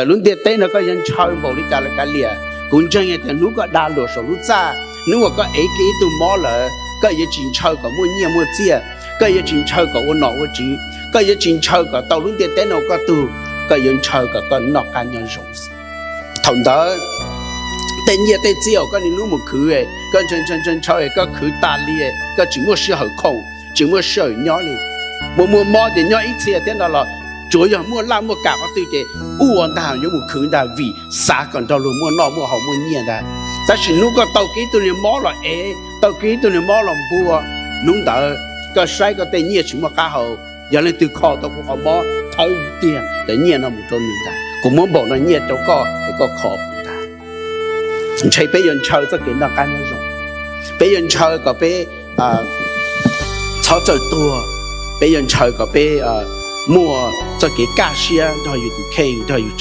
Lub ntiaj teb no koj yuav ntshaw npaum li cas los kav liam, kuv ntseeg hais tias hnub koj dag luam saum lub txaj, hnub uas koj ev kiag ib tug mob lawm, koj yuav tsis ntshaw kom muaj nyiaj muaj txiaj, koj yuav tsis ntshaw kom ua nom ua tswv, koj yuav tsis ntshaw kom tau lub ntiaj teb no ua koj tug, koj yuav ntshaw kom koj noj qab nyob zoo. Thaum ntawd tej nyiaj tej txiaj uas koj niaj hnub mus khwv, koj ntshaw ntshaw ntshaw es koj khwv tas li, koj tsis muaj sij hawm khoom, tsis muaj sij hawm nyob li. Muaj muaj mob ces nyob ib txhia thiab no los tsuav yog muaj laj muaj kam qhov twg ces ua ntag, yuav mus khwv ntag vim xav kom nrog luag muaj noj muaj haus muaj nyiaj ntag. Tab sis hnub koj tau kiag ib tug niag mob los ev, tau kiag ib tug niag mob los npua, hnub ntawd koj saib koj tej nyiaj tsis muaj qab hau, yog leej twg kho tau kuv qhov mob thawb tiag cov nyiaj no mus rau nws ntag, kuv muab npaum no nyiaj rau koj es koj kho kuv ntag. Ntshe peb yuav ntshaw txoj kev noj qab nyob zoo, peb yuav ntshaw kom peb txhob txawm tuag, peb yuav ntshaw kom peb muaj txoj kev kaj siab nrog yus tus kheej, nrog yus tsev